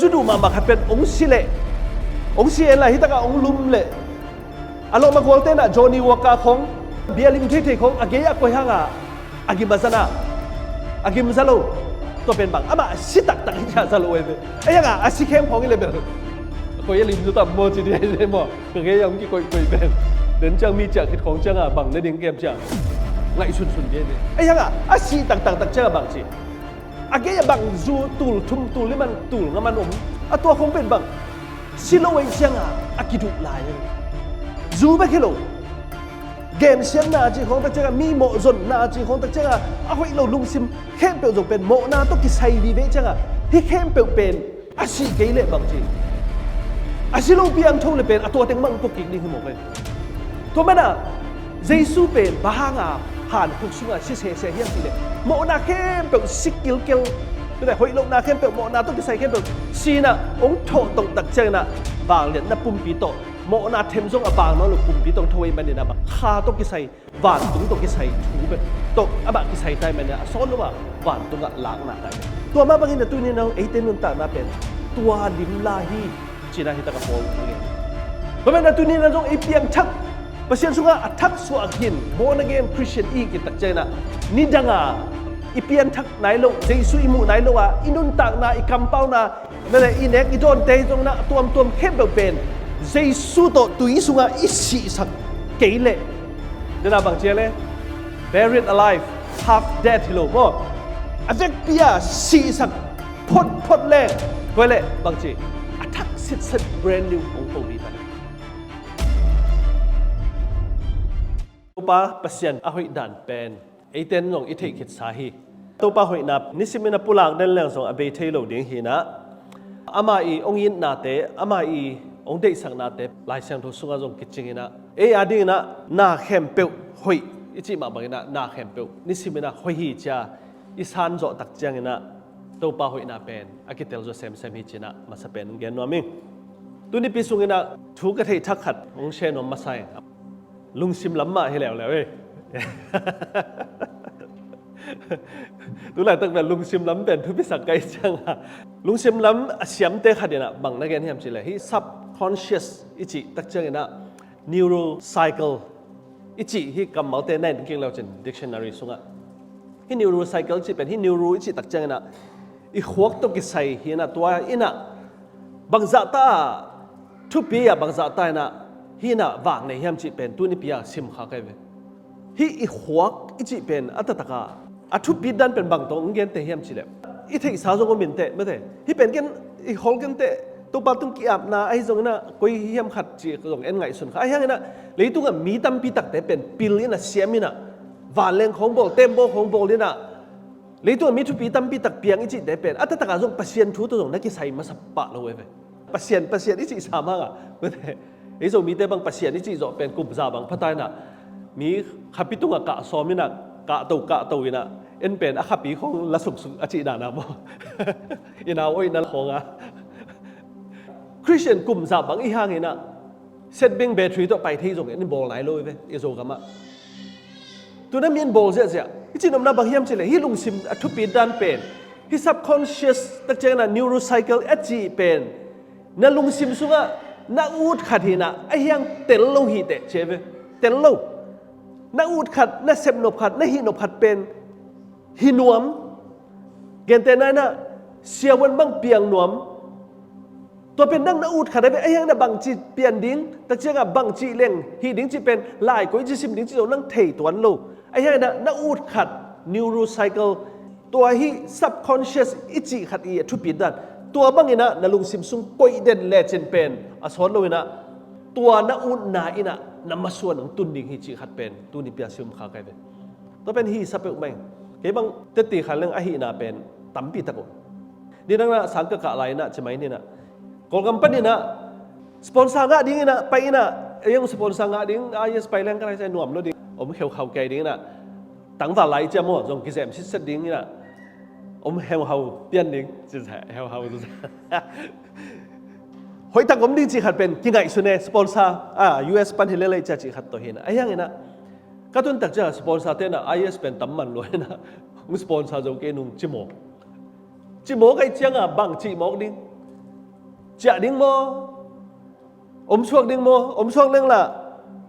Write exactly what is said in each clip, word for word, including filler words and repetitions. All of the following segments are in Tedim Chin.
Zu duh mahmah khat pen hong si leh, hong si en lai, hi takah hong lum leh, a lawm a gualte nah Johnny Walker khong, bia lim theithei khong a gei ah koi hangah a gim a za na, a gim za lo. Tua pen bang amah a si taktak hi ciah za lo ei ve. Ei hangah a si khempeuh hong hi leh bel koi a lim zu tam maw ci dih ei ve maw. Ka gei a hong kikoihkoih pen den ciang mi ciah khit khong ciangah bang ne ding kem ciah ngaihsunsun dih ei ve. Ei hangah a si taktaktak ciangah bang ci a gei a bang zu tul thum tul lim man tul nga man om. A tua khong pen bang si lo ei ciangah a kiduh lai ei. Zu bek hi lo. Gensiatna cih khong tak ciangah, mi mawhzonna cih khong tak ciangah, a hoih lo lungsim khempeuh zong pen mawhna tawh kisai vive ciangah, hih khempeuh pen a sih kei leh bang ci. A si lo piang tho le pen a tua teng mah hong pok kik ding hi mawk ei. Tua mana Jesu pen bang hanga hankhuk sungah si sese hiam cih leh, mawhna khempeuh si kilkel, tua leh hoih lohna khempeuh, mawhna tawh kisai khempeuh sinah hong thawh tongtak cianginah vangliatna pumpi tawh, mawhna them zong a vang nawn lo pumpi tawh hong tho ei maninah bang kha tawh kisai, vantung tawh kisai thu bek tawh amah kisai tai maninah a sawn lo ah vantungah lakna tai. Tua mah bangin a tuninah eite nuntakna pen tua lim lai hi. Cinah hi takah Paul a ngen. Tua maninah tuninah zong ei piangthak, Pasian sungah a thak suah hin born again Christian i hi tak cianginah nidanga i pianthak nai lo, Jesu i muh nai lo a i nuntakna, i kampauna, na le i nek i dawnte hi zongin a tuamtuam khempeuh pen Jesu tawh tui sungah i sihsak kei leh, dena bang cia le, buried alive, half dead hi lo maw? A vekpi a sihsak photphot le, tua leh bang ci, a thak sitset brand new hong ko mi pan. Topa Pasian a hoih dan pen eiten zong i theih khitsa hi. Topa hoihna nisimin a pulak den leng zong a bei thei lo ding hinah, ama i hong itnate, ama i hong deihsaknate Lai Siangtho sungah zong kicinginah ei a dinginah na khempeuh hoih i cih mah banginah na khempeuh nisiminah hoih hi cia i sanzawh tak cianginah Topa hoihna pen a kitel zaw semsem hi cinah masa pen gen nuam ing. Tunipi sunginah thu ka theih thak khat hong share nuam masa ing. Lungsim lam mah hi leuleu ei. Tulaitak pen lungsim lam pen thupisak ka ih cianga lungsim lam a siamte khatinah bang na gen hiam cihleh, hih subconscious i cih tak cianginah neurocycle i cih hih kammalte na en kik leucin dictionary sungah hih neurocycle cih pen hih neuro i cih tak cianginah i khuak tawh kisai hinah tua inah bangzahta thupi ah bangzahta inah hinah vak nei hiam cih pen tunipi ah simkha kai ve. Hih i khuak i cih pen a taktak a a thupi dan pen bang tawh hong gente hiam cihleh, i theihsa zong om inteh mate. Hih pen ken i khol kenteh Topa tung ki-apna ahi zonginah koi hiam khat cih zong en ngaihsun kha. Ahi hanginah leitungah mi tampi takte pen pil inah siam inah vanleng khawng bawl, tembaw khawng bawl inah leitungah mi thupi tampi tak piang i cihte pen a taktak a zong Pasian thu tawh zong na kisai masa pah lo ei ve. Pasian, Pasian i cih sam hangah mate. Ei Zomite bang Pasian i cih zawh pen kum za bang phata inah mi khapi tungah kah sawm inah kah to kah to inah en pen a khapi khawng la suksuk a cih dana maw? I nau oihna khawngah Christian kum za bang i hanginah setbing battery tawh pai thei zong en i bawl nai lo ei ve i Zogamah. Tuna mi in bawl ziahziah i cih nopna bang hiam cihleh hih lungsim a thupi dan pen hih subconscious tak cianginah neurocycle a cih pen na lungsim sungah na ut khat hinah a hiang tel lo hiteh ci ei ve. Tel lo. Na ut khat, na sepnop khat, na hihnop khat pen hi nuam. Gentehna inah siavuan bang piang nuam. Tua pen nang na ut khat a ve, a hiang na bangci pian ding tak ciangah bangci leng hih ding cih pen lai koi ci sim ding cih zong nang thei tuan lo. A hiang na, na ut khat neurocycle, tua hih subconscious i cih khat i a thupi dan, tua banginah na lungsim sung koih den lecin pen a sawt lo inah tua na utna inah na masuan hong tun ding hi cih khat pen tunipi a si um kha kai ve. Tua pen hi sa peuhmah ing. Kei bang teti khan leng ahihna pen tampi tak om. Nidang na sang ka kah lai inah cimai ninah Kawlgam pan inah sponsor ngah ding inah pai inah ei ang sponsor ngah ding, a yes pai leng ka lai sai nuam lo ding, om kheukhau kei ding inah tangval lai cia maw zong kizem sitset ding inah om heuhau pian ding, heuhau hoihtak om ding cih khat pen kingaihsun e, sponsor a U S pan hi lelei cia cih khat tawh hinah a hiang inah ka tuntak ciangah sponsor tenah I S pen tam man lua inah hong sponsor zo kei nung cimawk. Cimawk aih ciangah bang cihmawk ding? Ciah ding maw? Om suak ding maw? Om suak leng lah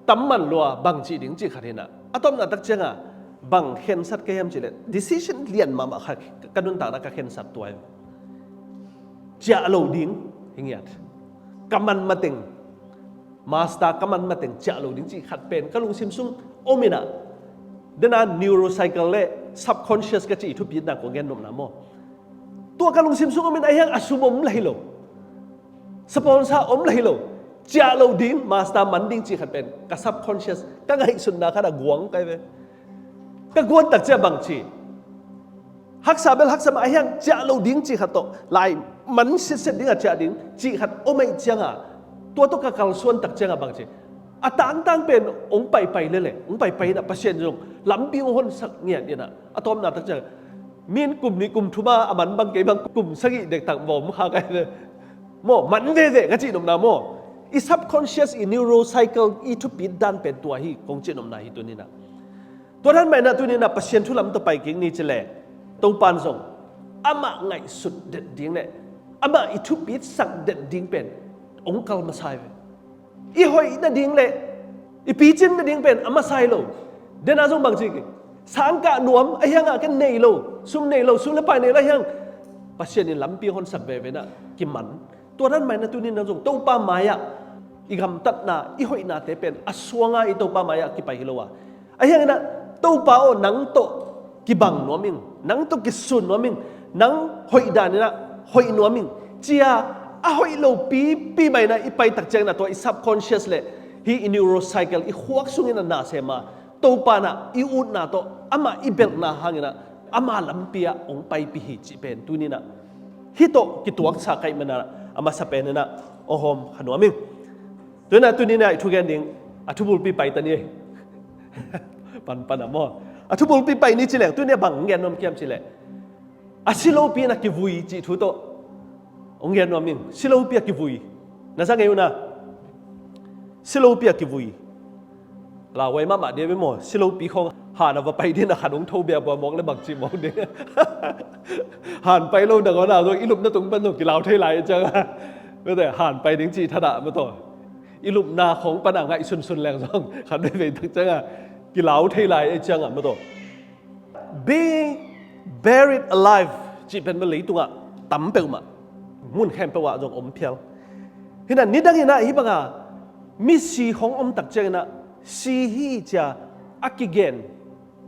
tam man lua bang cih ding cih khat hi na. A tawpna tak cianga bang khensat ka hiam cih leh decision lian mahmah khat ka nuntakna ka khensat tua hi. Ciah lo ding hi ngiat. Ka man mateng, master ka man mateng ciah lo ding cih khat pen ka lungsim sung om hi na. Dena neurocycle le subconscious ka cih i thupitna kong gen nopna maw? Tua ka lungsim sung om hi na, ahi hang a sum om la hi lo, sponsor om la hi lo, ciah lo ding, master man ding cih khat pen ka subconscious, ka ngaihsutna khat a guang kai ve. Ka guan tak ciah bang ci, haksa bel haksa mah, ahi hang ciah lo ding cih khat tawh, lai man sitset ding a ciah ding cih khat om ahih cianga, tua tawh ka kalsuan tak cianga bang ci, a tangtang pen hong paipai lele, hong paipai hi na, Pasian zong lampi hong honsak ngiat hi na. A tawpna tak ciang min kum nih kum thum a a man bang kei bang kum sagih dektak bawm kha kai ve. Maw, man veve ka cih nopna maw? I subconscious, i neurocycle i thupit dan pen tua hi kong cih nopna hi tuni na. Tua dan mah hi na, tuni na Pasian thu lam tawh pai kik ni ci leh, Topan zong amah ngaihsut det ding le amah i thupitsak det ding pen hong kal masa hi ve. I hoih nading le i picin nading pen a masa hi lo. Dena zong bang ci, sangkah nuam, ahi hangah ken nei lo, sum nei lo, sum le pai nei lo, ahi hang Pasian in lampi honsak veve na kiman. Tua dan mah hi na, tuni na zong Topa mai-ah i gamtatna, i hoihnate pen a suanga i Topa mai-ah kipai hi lo a, ahi hangin ah, Topa aw, nang tawh kibang nuam ing, nang tawh kisun nuam ing, nang hoih dan in ah hoih nuam ing, ci-a a hoih lo pipi mah in ah i pai tak ciangin ah, tua i subconscious le hih i neurocycle i khuak sungin ah na sem a, Topa in ah i utna tawh, amah i belhna hangin ah, ama lampi ah hong paipih hi cih pen tuni in ah hih tawh kituaksa ka hih manin ah, a masa pen in ah hong hawm kha nuam ing. Tua in ah tuni in ah i thugen ding, a thubulpi pai ta ni. Panpan ah maw? A thubulpi pai ni ci leng, tuni a bang hong gen nuam ka hiam cih leh, a si lopi in a kivui cih thu tawh hong gen nuam ing. Si lopi a kivui. Na za ngei uh na. Si lopi a kivui. Lauhuai mahmah ding ve maw? Si lopi khawng han a va pai ding a, khan hong tho bia bua mawk le bang cih mawk ding. Han pai lo nangawn a zong i lupna tung pan zong kilau thei lai a ciang a. Mete, han pai ding cih thadah mataw. I lupna khawng pan a ngaih sunsun leng zong khan veivei tak ciang a kilau thei lai a ciang a mataw. Being buried alive cih pen mah leitungah tam peuhmah, mun khempeuh ah zong om phial. Hi na, nidang in ah hih banga misi hong om tak ciangin ah, si hi ci-a a kigen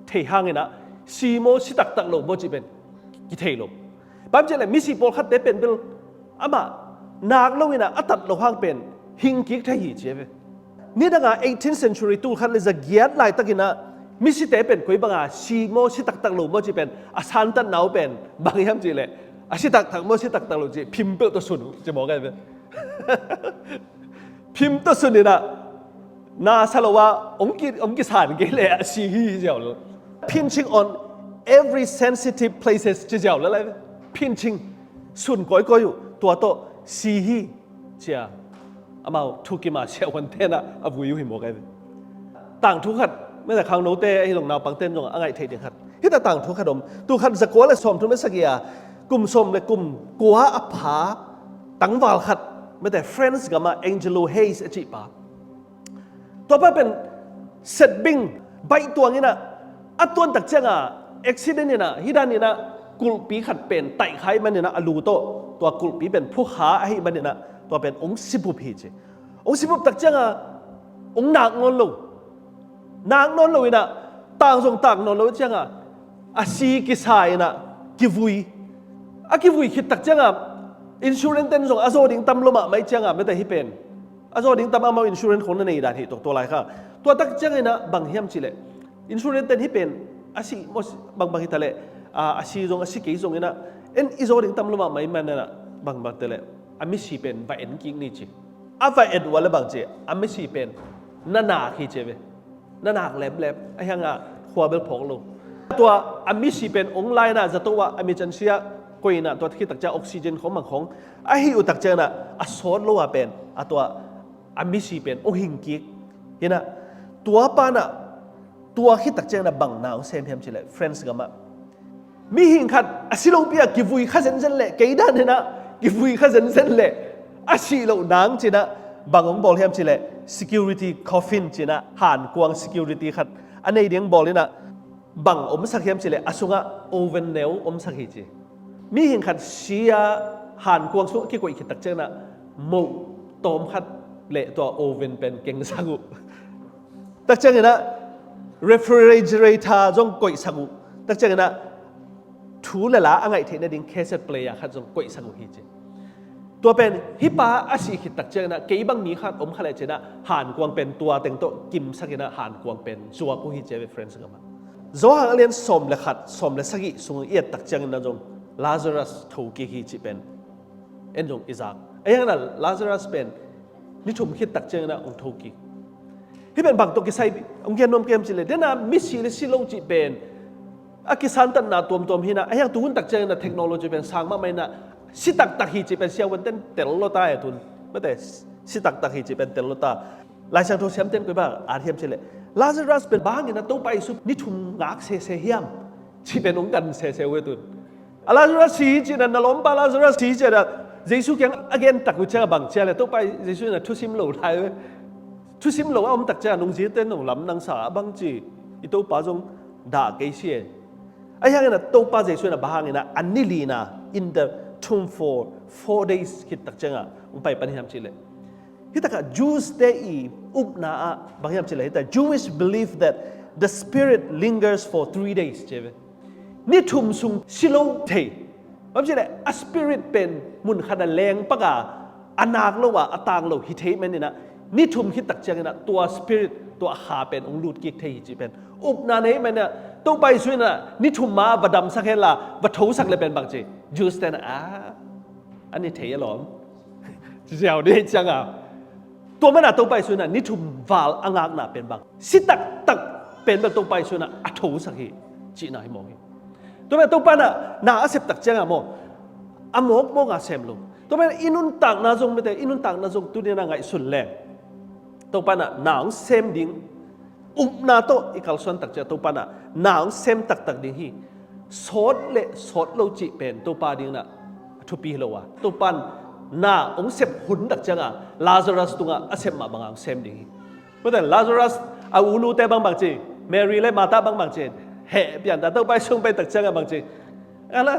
thei hangin ah, si maw si taktak lo maw cih pen kithei lo. Bang hang cih leh misi pawlkhatte pen bel amah nak lo in ah a tat loh hang pen hing kik thei hi ci a ve. Nidang a eighteenth century, tul khat le za giat laitakin ah misite pen koi banga si maw si taktak lo maw cih pen a santatna uh pen bang hiam cih leh, a si taktak maw si taktak lo cih phim peuh tawh sun uh ci mawk a ve. Phim tawh sun in ah, na sa lo a hong ki, hong kisan kei leh a si hi ziau lo. Pinching on every sensitive places ci ziau lo lai ve. Pinching, sun kawikawi uh, tua tawh si hi ci-a amau thukim a siahuante in ah a vui uh hi mawk a ve. Tangthu khat, mete khangnote ahi zong naupangte in zong a ngaih theih ding khat, hih tak tangthu khat om. Tul khat za kua le sawmthum le sagih a, kum sawm le kum kua a pha tangval khat, mete France gam ah Angelo Hayes a cih pa. Tua pa pen setbing baih tuang in ah, a tuan tak ciang a accident in ah, hih dan in ah kulhpi khat pen taih kha ahih manin ah, a lu tawh tua kulhpi pen phukha ahih manin ah, tua pen hong sipup hi ci. Hong sipup tak ciang a hong nak nawn lo. Nak nawn lo in ah, tang zong tak nawn lo ciang a, a si kisa in ah kivui. A kivui khit tak ciang a, insurance ten zong a zaw ding tam lo mahmah ahih ciang a, mete hih pen a zaw ding tam, amau insurance khong na nei dan hi tawh tua lai kha. Tua tak ciang in ah bang hiam cih leh, insurance ten hih pen a si maw, bangbang hi ta leh, a, a si zong a si kei zong in ah, en i zaw ding tam lo mahmah ahih manin ah, bangbang ta leh, a misi pen va en kik ni ci. A va et uh a le bang ci, a misi pen na nak hi ci ve. Na nak lemlem, ahi hang a khua bel phawk lo. Tua a misi pen hong la in ah, zato ah, a mi can sia koi in ah, tua khit tak ciang oxygen khong mang khong ahi uh tak ciang in ah, a sawt lo a pen, a tua a misi pen hong hing kik. Hi na, tua pa in ah, tua khit tak ciang in ah bang na hong sem hiam cih leh, France gam ah mihing khat a si lopi a kivui kha zenzen leh, kei dan in ah kivui kha zenzen leh, A sih loh nang cinah bang hong bawl hiam cileh, security coffin cinah hankuang security khat a nei ding bawl inah bang omsak hiam cileh, a sungah oven neu omsak hi ci. Mihing khat sia hankuang sungah kikoih khit takcianginah moh tawm khat le tua oven pen kengsak uh. Takcianginah refrigerator zong koihsak uh. Takcianginah thu le la a ngaih theih nading cassette player khat zong koihsak uh hi ci. Tua pen hih pa a sih khit takcianginah kei bang mi khat om kha leh cinah hankuang pen tua teng tawh kimsakinah hankuang pen zuak uh hi ci ve, friends, ka mah. Johan a lian sawm le khat, sawm le sagih sung i et takcianginah zong Lazarus thokik hi cih pen en zong i zak. A hiangna Lazarus pen ni thum khit takcianginah hong thokik. Hih pen bang tawh kisai hong gen nuam ka hiam cileh, dena misi le si lo cih pen a kisantatna tuamtuam hinah, a hiang tuhun takcianginah technology pen sang mahmah inah si taktak hi cih pen siavuanten tel lo ta e tun. Mate, si taktak hi cih pen tel lo ta. Lai Siangtho siamten koi bang at hiam cileh, Lazarus pen bang inah Topa Jesu ni thum ngak sese hiam cih pen hong kan sese uh e tun. A Lazarus si hi cinah, na lawmpa Lazarus si hi cinah Jesu kiang a gen tak uh ciangah bang cia le, Topa Jesu inah thusim lo lai uh e. Thusim lo a om takciangah nungzite nong lam nangsa a bang ci, i Topa zong dah kei si e. A hianginah Topa Jesu inah bang hanginah a ni lina in the tomb for four days khit takciangah hong pai pan hiam cileh, hih takah Jews te i upna ah bang hiam cileh, hih takah Jewish belief that the spirit lingers for three days ci ve. Ni thum sung si lo thei. Bang cileh a spirit pen mun khat a leng paka a nak lo a a tang lo hi thei maninah ni thum khit takcianginah tua spirit, tua a kha pen hong lut kik thei hi cih pen upna nei maninah Topa Jesu inah ni thum ma va damsak henla va thosak le pen bang ci, Jews tenah a a ni thei a lawm ci ziau dih cianga. Tua mana Topa Jesu inah ni thum val a ngakna pen bang si taktak pen bang Topa Jesu inah a thosak hi cihna hi mawk hi. Tua mana Topa inah na a sep tak cianga maw, a mawkmawk a sem lo. Tua mana i nuntakna zong mite, i nuntakna zong tuninah ngaihsun leng Topa inah na hong sem ding, upna tawh i kalsuan takciah Topa inah na hong sem taktak ding hi. Sawt le sawt lo cih pen Topa dinginah a thupi hi lo a, Topa in na hong sep hun takcianga Lazarus tungah a sep mah banga hong sem ding hi. Mate, Lazarus a unute bangbang ci, Mary le Martha bangbang ci, heh pianta Topa i sung pai takcianga bang ci, ala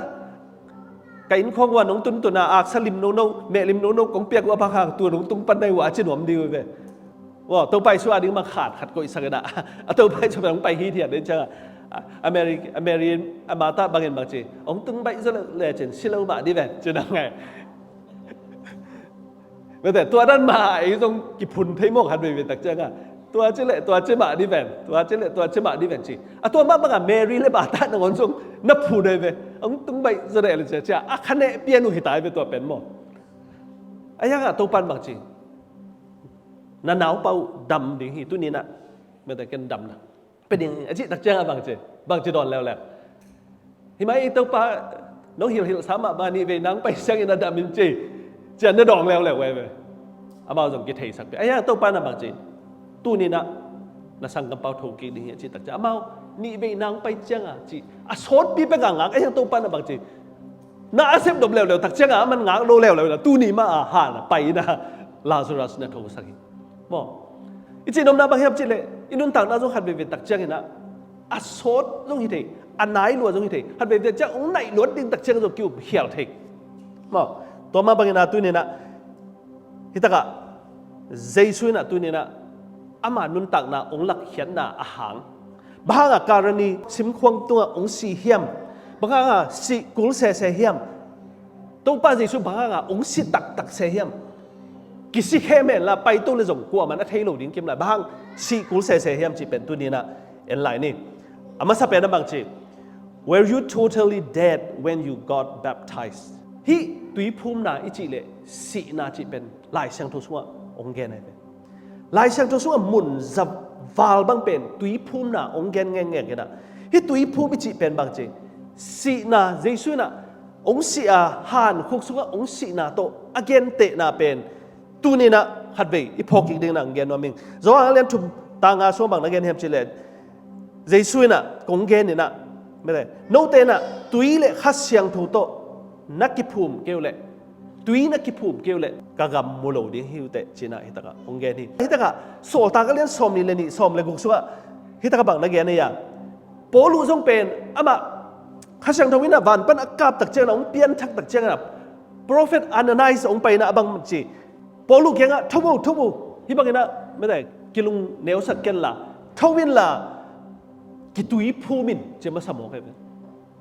ka innkhawng uh a nong tuntun a aksa lim nono, meh lim nono kong piak uh a bang hang tu nong tung pan nai uh a ci nuam ding uh ve. Wow, Topa Jesu a ding bang khat khat koihsak inah a Topa Jesu bang pai hi thiat ding cianga a Mary, a Mary a Martha bangin bang ci, hong tung baih zaw le cin si lo mah dih ven ci na ngai. Mate, tua dan mah ei zong kiphun thei mawk hat veve takcianga tua ci le tua ci mah dih ven, tua ci le tua ci mah dih ven ci. A tua mah banga Mary le Martha nangawn zong na phun ei ve. Hong tung baih zaw le le cia cia a khaneh pian uh hi tai ve tua pen maw. A hiangah Topa in bang ci, na naupa uh dam ding hi tuninah. Mate, ken damna pe ding a cih takcianga bang ci, bang ci dawn leuleu. Hi mai Topa, nong hilhilhsa mah bang a nih vei nang pai siangin a dam in ci, cian na dawng leuleu ve. Amau zong kitheisak pia a hiang Topa na bang ci, tuninah na sangkampau thokik ding hi a cih takciang amau nih vei nang pai cianga ci a sawtpi pek a ngak a hiang Topa na bang ci, na a sep dom leuleu takcianga a man ngak lo leuleu na tuni mah a hana pai ina Lazarus na thosak hi. Maw, i cih nopna bang hiam cih leh i nuntakna zong khat veve takcianginah a sawt zong hi thei, a nai lua zong hi thei, khat veve takciang hong naih luat ding takciang zong ki-up khial thei. Maw, tua mah banginah tuninah hitakah Jesu inah tuninah ama nuntakna hong lakkhiatna a hang, bang hanga Kalvari simkhuang tungah hong si hiam? Bang hanga sih kul sese hiam? Topa Jesu bang hanga hong si taktak se hiam? Kisi khem henla paito le zong kuaman a thei lo ding kim lai, bang hang sih kul sese hiam cih pen tuninah en lai ni. A masa pen a bang ci, were you totally dead when you got baptized? Hih tuiphumna i cih leh sihna cih pen Lai Siangtho sungah hong gen ahi ve. Lai Siangtho sungah mun za val bang pen tuiphumna hong gen ngengngek inah, hih tuiphum i cih pen bang ci, sihna, Jesu inah hong sih a hankhuk sungah hong sihna tawh a gentehna pen tuninah khatvei i phawk kik dingin hong gen nuam ing. Johan a lian thum tanga sungah bang na gen hiam cih leh, Jesu inah kong gen inah, note inah tui le Kha Siangtho tawh na kiphum kei uh leh Tui na kiphum kei uh leh ka gam mu lo ding hi uh teh, ci-in ah hitakah hong gen hi. Hitakah Sawltak a lian sawm nih le nih, sawm le guk sungah hitakah bang na gen ahi a, Paul uh zong pen amah Kha Siangtho in ah van pan a kap tak ciangin ah, hong pianthak tak ciangin ah, Prophet Ananias hong pai in ah a bang ci, Paul uh kiangah, "Tho uh, tho uh, hih bangin ah mete kilung neusak ken la, tho inla kituiphum in," ci masa mawk hi ve.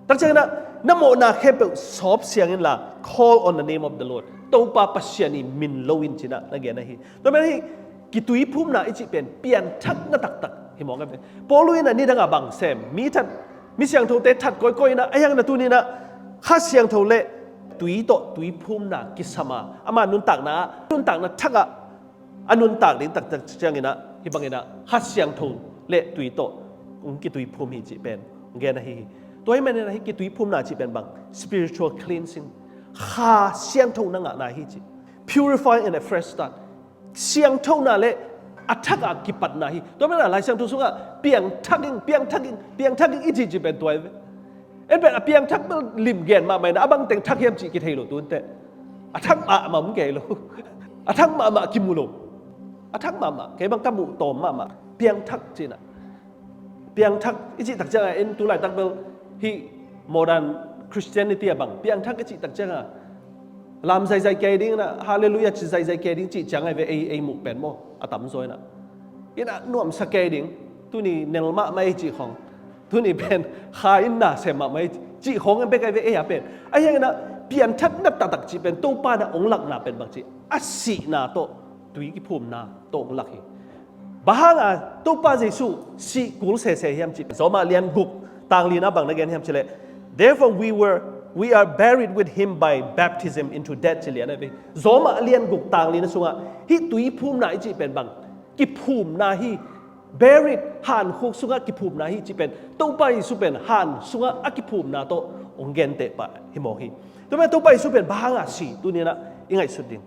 Tak ciangin ah, "Na mawhna khempeuh sawp siang inla, call on the name of the Lord, Topa Pasian ii min lo in," ci-in ah na gen ahi. Tua manin hih kituiphumna i cih pen pianthakna taktak hi mawk hi ve. Paul uh in ah nidangah bang sem, mi that, mi siangthote that kawikawi in ah, ahi hangin ah tuni-in ah Kha Siangtho le tui tawh tuiphumna kisam a, ama nuntakna ah, nuntakna thak ah a nuntak ding taktak ciangin ah, hih bangin ah Kha Siangtho le tui tawh hong kituiphum hi cih pen gen ahi hi. Tua ahih manin ah hih kituiphumna cih pen bang, spiritual cleansing, kha siangthona ngahna hi ci. Purifying and a fresh start. Siangthona le a thak a kipatna hi. Tua manin ah Lai Siangtho sungah piangthak ing, piangthak ing, piangthak ing i cih cih pen tua hi ve. En pen a piangthak bel lim gen mahmah in ah, a bang teng thak hiam cih kithei lo, tu-in teh. A thak mahmah om kei lo. A thak mahmah kimu lo. A thak mahmah, kei bang ka muh tawm mahmah. Piangthak ci-in ah. Piangthak i cih tak ciangin ah, en tu laitak bel hih modern Christianity ah bang, piangthak i cih tak ciangin ah, lam zaizai kei ding in ah, Hallelujah ci zaizai kei ding cih ciang ahi ve, ei, ei muh pen maw, a tamzaw in ah. In ah nuamsa kei ding, tuni nel mahmah ei cih khawng, tuni pen kha in na sem mahmah ei cih khawng en bek ahi ve, ei a pen. Ahi hangin ah pianthakna taktak cih pen Topa in ah hong lakna pen bang ci, a sihna tawh tui kiphumna tawh hong lak hi. Bang hanga Topa Jesu sih kul sese hiam cih, Roma lian guk tang li-na bang na gen hiam cih leh, "Therefore we were, we are buried with him by baptism into death," ci lian ahi ve. Roma lian guk tang li-na sungah hih tuiphumna i cih pen bang, kiphumna hi. Buried, hankhuk sungah kiphumna hi cih pen, Topa Jesu pen han sungah a kiphumna tawh hong genteh pah hi mawk hi. Tua manin Topa Jesu pen bang hanga si, tuni-in ah i ngaihsut ding.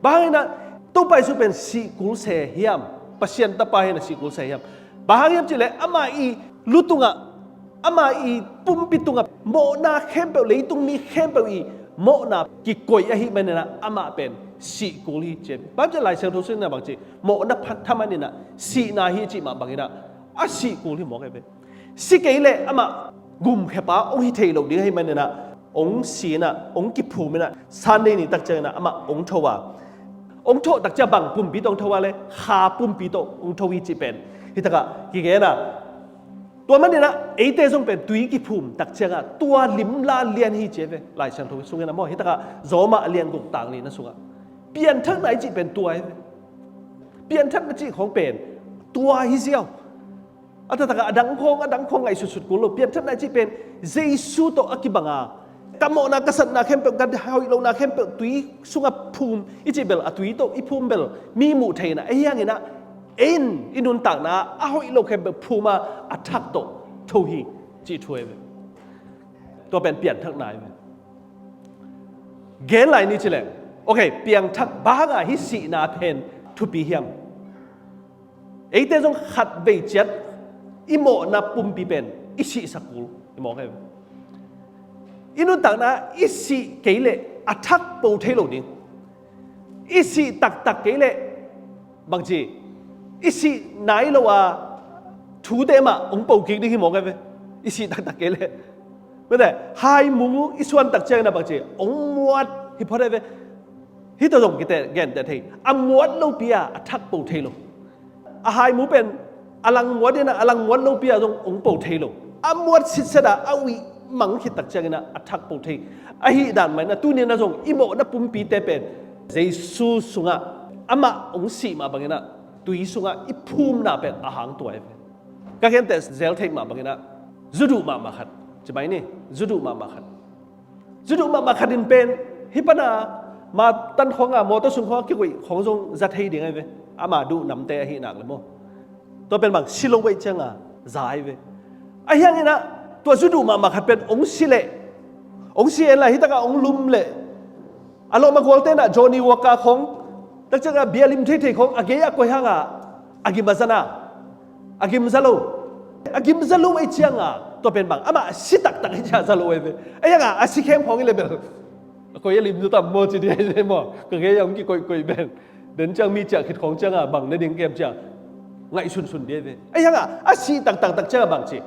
Bang hangin ah Topa Jesu pen sih kul se hiam, Pasian Tapa hi-in ah sih kul se hiam? Bang hang hiam cih leh amah ii lu tungah, amah ii pumpi tungah mawhna khempeuh, leitung mi khempeuh ii mawhna kikoih ahih manin ah amah pen sih kul hi ci. Bang hang hiam cih leh Lai Siangtho sungah bang ci, mawhna phat thaman in ah sihna hi cih mah bangin ah a sih kul hi mawk ahi ve. Si kei leh amah gumkhia pa hong hi thei lo ding ahih manin ah, hong si in ah, hong kiphum in ah, Sunday ni tak ciangin ah amah hong tho a, hong thawh tak ciang bang pumpi tawh hong tho a leh, kha pumpi tawh hong tho hi cih pen hitakah kigen a. Tua manin ah eite zong pen tui kiphum tak ciangah tua limla lian hi ci ahi ve, Lai Siangtho sungin ah maw. Hitakah Roma a lian guk tang li-na sungah pianthakna i cih pen tua hi ve. Pianthakna cih khawng pen tua hi ziau. A taktakah a dang khawng, a dang khawng ngaihsutsut kul lo. Pianthakna i cih pen Jesu tawh a kibang a, ka mawhna, ka satna khempeuh, ka hoih lohna khempeuh tui sungah phum i cih bel, a tui tawh i phum bel mi muh thei in ah, ahi hangin ah ei in i nuntakna ah a hoih lo khempeuh phum a, a thak tawh tho hi cih thu ahi ve. Tua pen pianthakna ahi ve. Gen lai ni ci leng, ok, piangthak, bang hangah hih sihna pen thupi hiam? Eite zong khatvei ciat i mawhna pumpi pen i sihsak kul hi mawk hi. I nuntakna i sih kei leh a thak po thei lo ding. I sih taktak kei leh bangci, i sih nai lo a thute mah hong po kik ding hi mawk hi ve. I sih taktak kei leh, mete, haimu i suan tak ciangin ah bangci, hong muat hi phot hi ve. Hih tawh zong kite genteh thei, a muat lopi a a thak po thei lo. A haimu pen a lang muat in ah, a lang muat lopi a zong hong po thei lo. A muat sitset a a uih mang khit tak ciangin ah a thak po thei. Ahih dan mah in ah tuni in ah zong i mawhna pumpite pen Jesu sungah amah hong sih mah bangin ah tui sungah i phumna pen a hang tua hi. Ka genteh zel theih mah bangin ah zu duh mahmah khat, ci mai ni, zu duh mahmah khat. Zu duh mahmah khat in pen hih pan a ma tan khawng a, mawtaw sung khawng a kikoih khawng zong za thei ding ahi ve. Ama duh namte ahih nak leh maw. Tua pen bang, si lo ahih ciang a za ahi ve. Ahi hangin ah tua zu duh mahmah khat pen hong si leh, hong si en la, hih tak a hong lum leh, a lawm a gualte in ah Johnny Walker khawng, tak ciang a bia lim theithei khawng a gei a koih hang a a gim a za na, a gim za lo. A gim za lo ahih ciang a tua pen bang, amah a si taktak ahih ciang a za lo ahi ve. Ahi hang a a si khem khawng hi leh bel A koi a lim tu tam maw ci dia ve maw. Ka gei a hong kikoihkoih pen. Den ciang mi ciah khit khawng ciangah bang na ding kem ciah ngaihsunsun dia ve. A hiangah a sih taktaktak ciangah bang ci.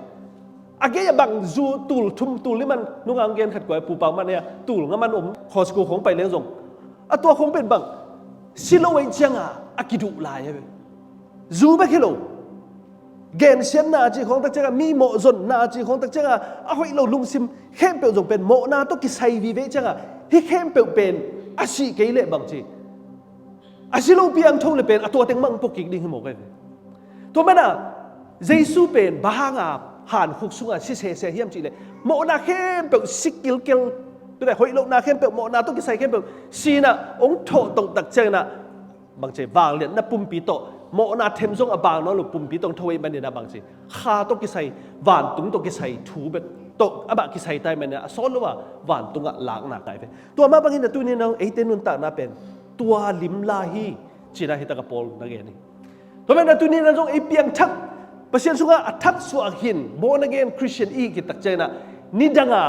A gei a bang zu tul thum tul lim an nunga hong gen khat kua pupang man a tul nga man om Costco khawng pai leng zong. A tua khawng pen bang. Si lo ei ciangah a kiduh lai a ve. Zu bek hi lo. Gensiatna a cih khawng tak ciangah, mi mawhzonna a cih khawng tak ciangah, a hoih lo lungsim khempeuh zong pen mawhna tawh kisai vive ciangah, hih khempeuh pen a sih kei leh bang ci. A si lopi ang tho le pen a tua teng mah hong pok kik ding hi mawk ai ve. Tua mana Jesu pen bang hanga hankhuk sungah si sese hiam cih leh, mawhna khempeuh si kilkel, tu le hoih lohna khempeuh, mawhna tawh kisai khempeuh, sinah hong thawh toh tak cianginah, bangci vangliatna pumpi tawh, mawhna them zong a bang nawn lo pumpi tawh hong tho ei maninah bangci kha tawh kisai, vantung tawh kisai thu bek tawh amah kisai tai maninah a sawn lo a vantungah lakna kai ve. Tua mah bangin a tuninah eite nuntakna pen tua limla hi, cinah hitakah Paul na gen hi. Tua maninah tuninah zong ei piangthak, Pasian sungah a thak suah hin born again Christian i hi khit tak cianginah nidanga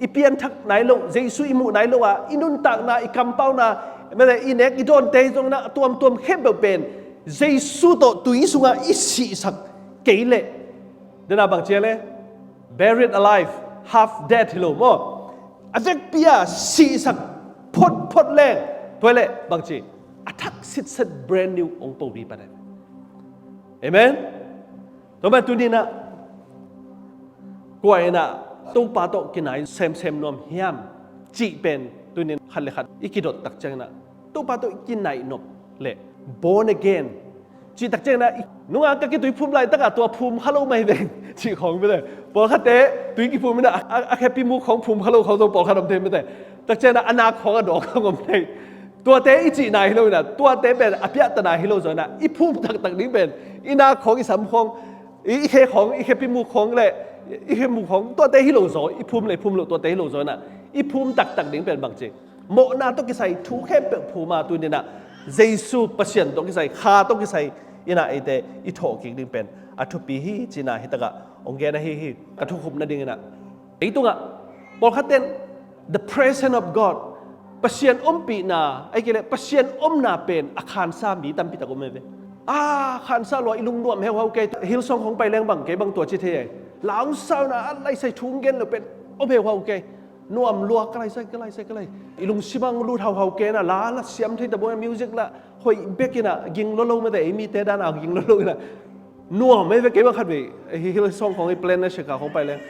i pianthak nai lo, Jesu i muh nai lo a, i nuntakna, i kampauna, mete i nek i dawnte hi zonginah a tuamtuam khempeuh pen Jesu tawh tui sungah i sihsak kei leh, dena bang cia le, buried alive, half dead hi lo maw? A vekpi a sihsak photphot leng, tua leh bang ci, a thak sitset brand new hong po dih pan ai. Amen. Tua man tuninah kua inah Topa tawh kinai semsem nuam hiam cih pen tunin khat le khat i kidot tak cianginah Topa tawh i kinaih nop le born again cih tak cianginah i nunga ka kitui phum laitakah tua phum kha lo mai veng cih khawng mite. Pawlkhatte tui kiphum inah a, a, a khepi muk khawng phum kha lo khawng zong pawlkhat om thei mite. Tak cianginah a nak khawng a dawk khawng om thei. Tuate i cihna hi lo inah, tuate pen a piahtana hi lo zaw inah, i phum taktak ding pen i nak khawng, i sam khawng, i, i khe khawng, i khepi muk khawng le i khe muk khawng, tuate hi lo zaw, i phum le i phum lo tuate hi lo zaw inah, i phum taktak ding pen bang ci, mawhna tawh kisai thu khempeuh phuma tuninah Jesu Pasian tawh kisai, kha tawh kisai inah eite i thawh kik ding pen a thupi hi, cinah hitakah hong gen ahi hi. Ka thukhupna dinginah ei tungah pawlkhatten the presence of God, Pasian ompihna, ai kei le Pasian omna pen a khansa mi tampitak om ai ve. A khansa lua, i lungnuam heuhau kei, Hillsong khawng pai leng bang kei bang tua ci thei ai. Lau sauna a laisai thu gen lo pen om heuhau kei. Nuam lua, ka laisai, ka laisai, ka lai. I lungsim ang lut hauhau kei na, la la siam thei ta bo, music la hoih bekinah ging lolo mete, ei mite dana ging lolo inah nuam ei ve. Kei bang khatvei hi Hillsong khawng i plan na Sheka khawng pai leng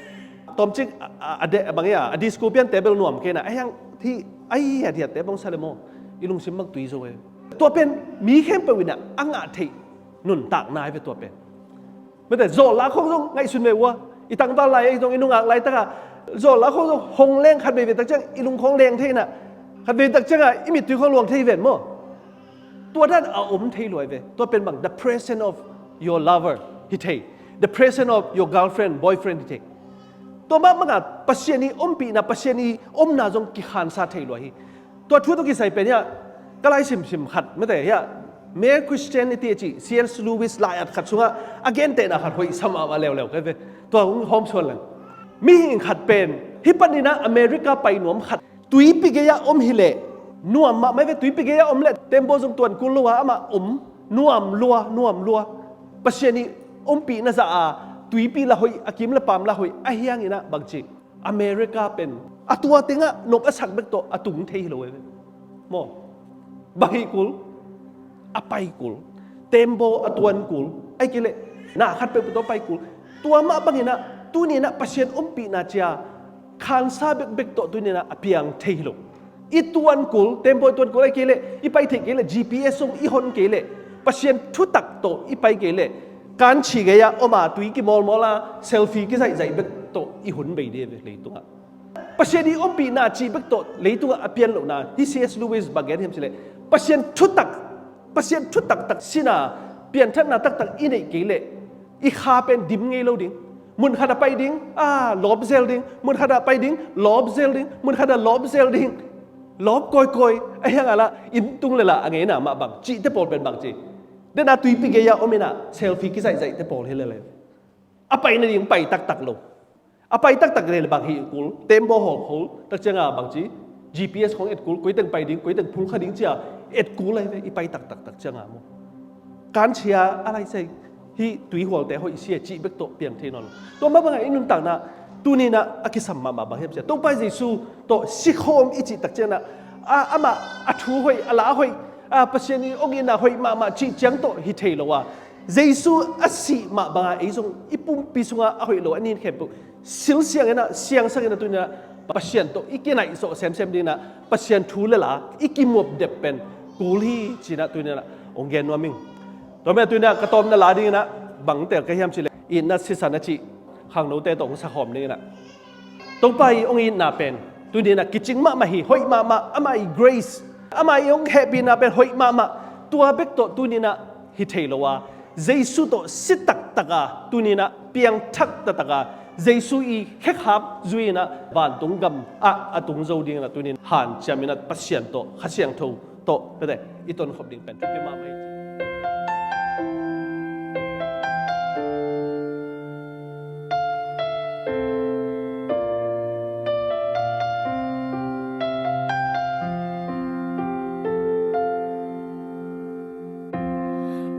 tawmcik a, a, a de, a bang ia, a disco pian table nuam kei na, a hiang thi, a hiat hiatte bang sa le maw, i lungsim bang tui zo ei. Tua pen mi khempeuh inah a ngah theih nuntakna ei ve tua pen. Mete, zawh la khawng zong ngaihsun ve ua, i tangval lai ei zong, i nungak laitakah zawh la khawng zong hong leng khatvei ve tak ciang i lung khawng leng thei inah, khatvei tak ciangah i mittui khawng luang thei ven maw? Tua dan a om thei luai ve. Tua pen bang, the presence of your lover hi thei, the presence of your girlfriend, boyfriend hi thei. Tua mah bangah Pasian i ompihna, Pasian i omna zong kikhansa thei luai hi. Tua thu tawh kisai pen hiah ka lai simsim khat mete hiah Mere Christianity a cih C S Lewis lai-at khat sungah a gentehna khat hoih sa mahmah leuleu kei ve. Tua hong hawmsuan leng, mihing khat pen hih paninah America pai nuam khat, tuipi gei-ah om hileh nuam mahmah ei ve. Tuipi gei-ah om leh tembaw zong tuan kul lo a amah om, nuam lua, nuam lua. Pasian i ompihna zah a tuipi la hoih, a kim le paam la hoih, a hianginah bangci, America pen a tua tengah nop a sak bek tawh a tung thei hi lo ei ve maw? Bang hih kul, a pai kul, tembaw a tuan kul, ai kei leh na khat peuhpeuh tawh a pai kul. Tua mah banginah tuninah Pasian ompihna cia khansa bekbek tawh tuninah a piang thei hi lo. I tuan kul, tembaw i tuan kul, ai kei leh i pai theih kei leh, G P S zong i hon kei leh, Pasian thutak tawh i pai kei leh, kanchi gei-ah om a tui kimawlmawl a selfie kizaihzaih bek tawh i hun bei dih ei ve leitungah. Pasian i ompihna cih bek tawh leitungah a pian lohna hi. C S Lewis bang gen hiam cih leh, Pasian thutak, Pasian thutaktak sina pianthatna taktak i neih kei leh i kha pen dim ngei lo ding. Mun khat a pai ding, a lawp zel ding. Mun khat a pai ding, lawp zel ding. Mun khat a lawp zel ding, lawp kawikawi. A hiang a lah inn tung le lah a ngeina mah bang cihte pawl pen bang ci, dena tuipi gei-ah om inah selfie kizaihzaihte pawl hi lele. A pai nading pai taktak lo. A pai taktak le bang hih kul, tembaw hawl kul, tak cianga bang ci, G P S khong et kul, koi teng pai ding, koi teng phulkha ding ci-a et kul lai ve, i pai taktak tak cianga maw. Kanchia a lai sai, hih tuihualte hoih sia cih bek tawh piang thei nawn lo. Tua mah bangah i nuntakna, tuni-in ah a kisam mahmah bang hiam cih leh, Topa Jesu tawh sikhawm i cih tak ciangin ah, a, amah a thu hoih, a la hoih, a, Pasian i hong itna hoih mahmah cih ciang tawh hi thei lo a, Jesu a sih mah bangah ei zong i pumpi sungah a hoih lo a nin khempeuh silsiangin ah, siangsakin ah, tuni-in ah Pasian tawh i kinaihsawh semsem dingin ah, Pasian thu le la i kimuap dep pen kul hi ci-in ah, tuni-in ah hong gen nuam ing. Tua mah tuni-in ah ka tawpna la dingin ah bang tel ka hiam cih leh, itna sisan a cih khangnote tawh hong sakhawm dingin ah, Topa i hong itna pen tuni-in ah kicing mahmah hi, hoih mahmah, amah i grace, amah i hong hehpihna pen hoih mahmah. Tua bek tawh tuni-in ah hi thei lo a, Jesu tawh si taktak a, tuni-in ah piangthak taktak a, Jesu i khekhap zui-in ah vantung gam ah a tung zo dingin ah, tuni-in hanciamin ah Pasian tawh, Kha Siangtho tawh, pete, i tonkhop ding pen thupi mahmah hi.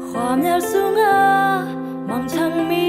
ความยากสูงอา มองทางมี